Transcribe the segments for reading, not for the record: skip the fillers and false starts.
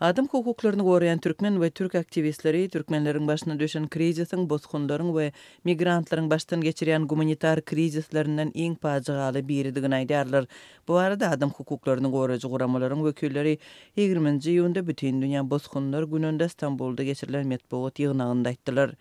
Adam hukuklaryny goraýan türkmen we türk aktiwistleri türkmenleriň başyna düşen krizisiň bosgunlaryň we migrantlaryň başdan geçirýän gumanitar krizislerinden iň pajygaly biridigini aýdýarlar. Bu barada adam hukuklaryny goraýjy guramalaryň wekilleri ýigriminji iýunda Bütindünýä bosgunlar gününde Stambulda geçirilen metbugat ýygnagynda aýtdylar.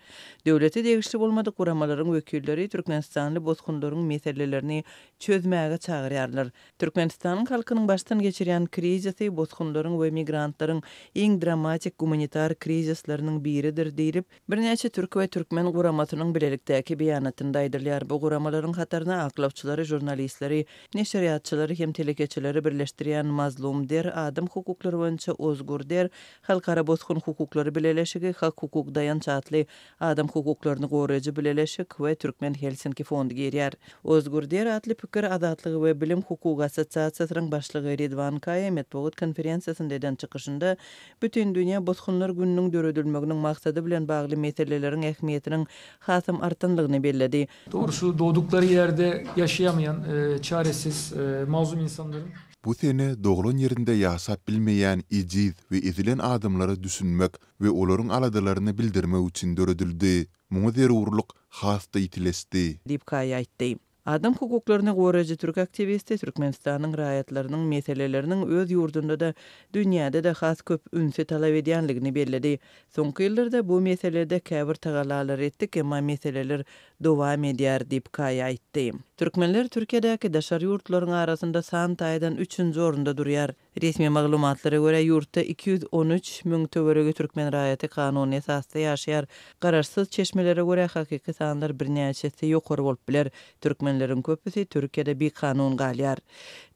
Döwlete degişli bolmadyk guramalaryň wekilleri türkmenistanly bosgunlaryň meselelerini çözmäge çagyrýarlar. Türkmenistanyň halkynyň başdan geçirýän krizisi bosgunlaryň we migrantlaryň iň dramatik gumanitar krizisleriniň biridir diýlip, birnäçe türk we türkmen guramasynyň bilelikdäki beýanatynda aýdylýar. Bu guramalaryň hataryna aklawçylary, žurnalistleri, neşirýatçylary hem telekeçileri birleşdirýän Mazlum Der, adam hukuklary boýunça Ozgur Der, Halkara bosgun hukuklary bileleşigi, Hak-hukuk daýanç atly Adam hukuklaryny goraýjy bileleşik we Türkmen Helsinki fondy girýär. Ozgur Der atly pikir azatlygy we bilim hukugy assosiasiýasynyň başlygy Ridwan Kaýa metbugat konferensiýasynda eden çykyşynda Bütindünýä bosgunlar gününiň döredilmeginiň maksady bilen bagly meseleleriň ähmiýetiniň hasam artanlygyny belledi. Dogrusu dogduklary ýerde ýaşaýamaýan çaresiz mazlum insanlaryň. Bu sene doglan ýerinde ýaşap bilmeýän ejiz we ezilen adamlara düşünmek we olaryň aladalaryny bildirmek üçin döredildi. Muňa zerurlyk has-da ýitileşdi. Diýip, Kaýa aýtdy. Adam hukuklaryny goraýjy türk aktiwisti Türkmenistanyň raýatlarynyň meseleleriniň öz ýurdunda-da, dünýäde-de has köp ünsi talap edýänligini belledi. Soňky ýyllarda bu meselede käbir tagallalar etdik, emma meseleler dowam edýär diýip, Kaýa aýtdy. Türkmenler Türkiýedäki daşary ýurtlaryň arasynda san taýdan üçünji orunda durýar. Resmi maglumatlara görä, ýurtda 213 müň töweregi türkmen raýaty kanuny esasda ýaşaýar. Garaşsyz çeşmelere görä, hakyky sanlar birnäçe esse ýokary bolup biler. Türkmenleriň köpüsi Türkiýede bikanun galýar.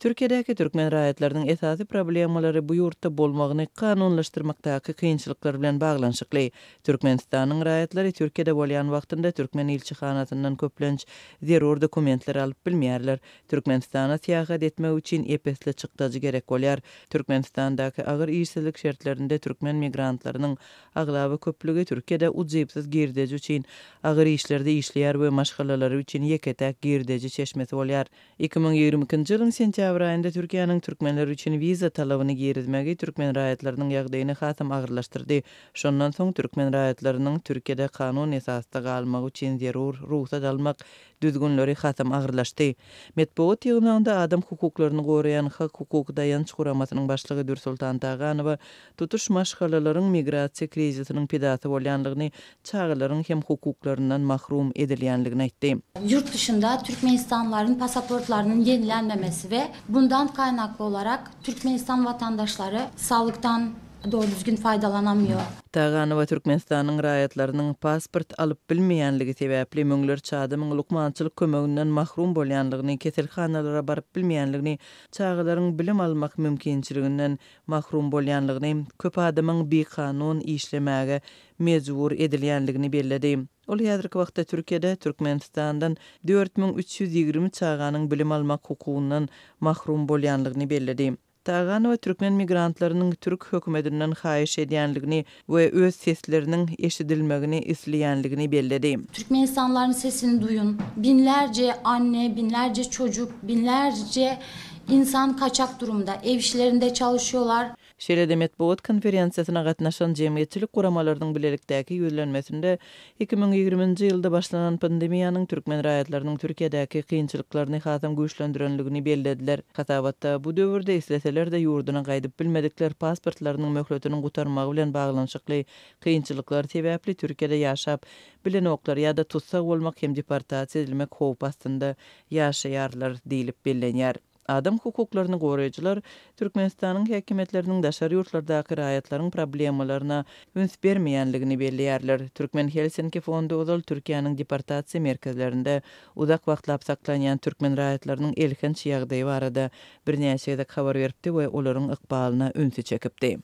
Türkiýedäki türkmen raýatlarynyň esasy problemalary bu ýurtda bolmagyny kanunlaşdyrmakdaky kynçylyklar bilen baglanyşykly. Türkmenistanyň raýatlary Türkiýede bolýan wagtynda türkmen ilçihanasyndan köplenç zerur dokumentleri alyp bilmeýärler. Türkmenistana syýahat etmek üçin ep-esli çykdajy gerek bolýar. Türkmenistandaky agyr işsizlik şertlerinde türkmen migrantlarynyň aglaba köplügi Türkiýede ujypsyz girdeji üçin agyr işlerde işleýär we maşgalalary üçin ýeke-täk girdeji çeşmesi bolýar. 2022-nji ýylyň sentýabr aýynda Türkiýäniň türkmenler üçin wiza talabyny girizmegi türkmen raýatlarynyň ýagdaýyny hasam agyrlaşdyrdy. Şondan soň türkmen raýatlarynyň Türkiýede kanun esasda galmagy üçin zerur rugsat almak Düzgünleri hasam agyrlaşdy. Metbugat ýygnagynda adam hukuklaryny goraýan Hak-hukuk daýanç guramasynyň başlygy Dürsoltan Taganowa tutuş maşgalalaryň migrasiýa krizisiniň pidasy bolýanlygyny, çagalaryň hem hukuklaryndan mahrum edilýänligini aýtdy. Ýurt dışynda türkmenistanlylaryň pasaportlarynyň ýenilenmemesi we bundan kaýnakly olarak Türkmenistan watandaşlary saglykdan Dogry düzgün faýdalanamýo. Taganowa Türkmenistanyň raýatlarynyň pasport alyp bilmeýänligi sebäpli müňlerçe adamyň lukmançylyk kömeginden mahrum bolýanlygyny, keselhanalara baryp bilmeýänligini, çagalaryň bilim almak mümkinçiliginden mahrum bolýanlygyny, köp adamyň bikanun işlemäge mejbur edilýänligini belledi. Ol häzirki wagtda Türkiýede Türkmenistandan 4320 çaganyň bilim almak hukugyndan mahrum bolýanlygyny belledi. Taganowa türkmen migrantlarynyň türk hökümetinden haýyş edýänligini we öz sesleriniň eşidilmegini isleýänligini belledi. Türkmenistanlylaryň sesini duýun. Binlerce anne, binlerce çocuk, binlerce insan kaçak durumda. Ev işlerinde çalışıyorlar. Şeýle-de metbugat konferensiýasyna gatnaşan jemgyýetçilik guramalarynyň bilelikdäki ýüzlenmesinde 2020-nji ýylda başlanan pandemiýanyň türkmen raýatlarynyň Türkiýedäki kynçylyklaryny hasam güýçlendirenligini bellediler. Hasabatda bu döwürde isleseler-de ýurduna gaýdyp bilmedikler pasportlarynyň möhletiniň gutarmagy bilen baglanyşykly kynçylyklar sebäpli Türkiýede ýaşap bilenoklar ýa-da tussag bolmak hem deportasiýa edilmek howpy astynda ýaşaýarlar diýlip bellenýär. Adam hukuklaryny goraýjylar Türkmenistanyň häkimiýetleriniň daşary ýurtlardaky raýatlaryň problemalaryna üns bermeýänligini belleýärler. Türkmen Helsinki fondy ozal Türkiýäniň deportasiýa merkezlerinde uzak wagtlap saklanýan türkmen raýatlarynyň elhenç ýagdaýy barada birnäçe gezek habar beripdi we olaryň ykbalyna ünsi çekipdi.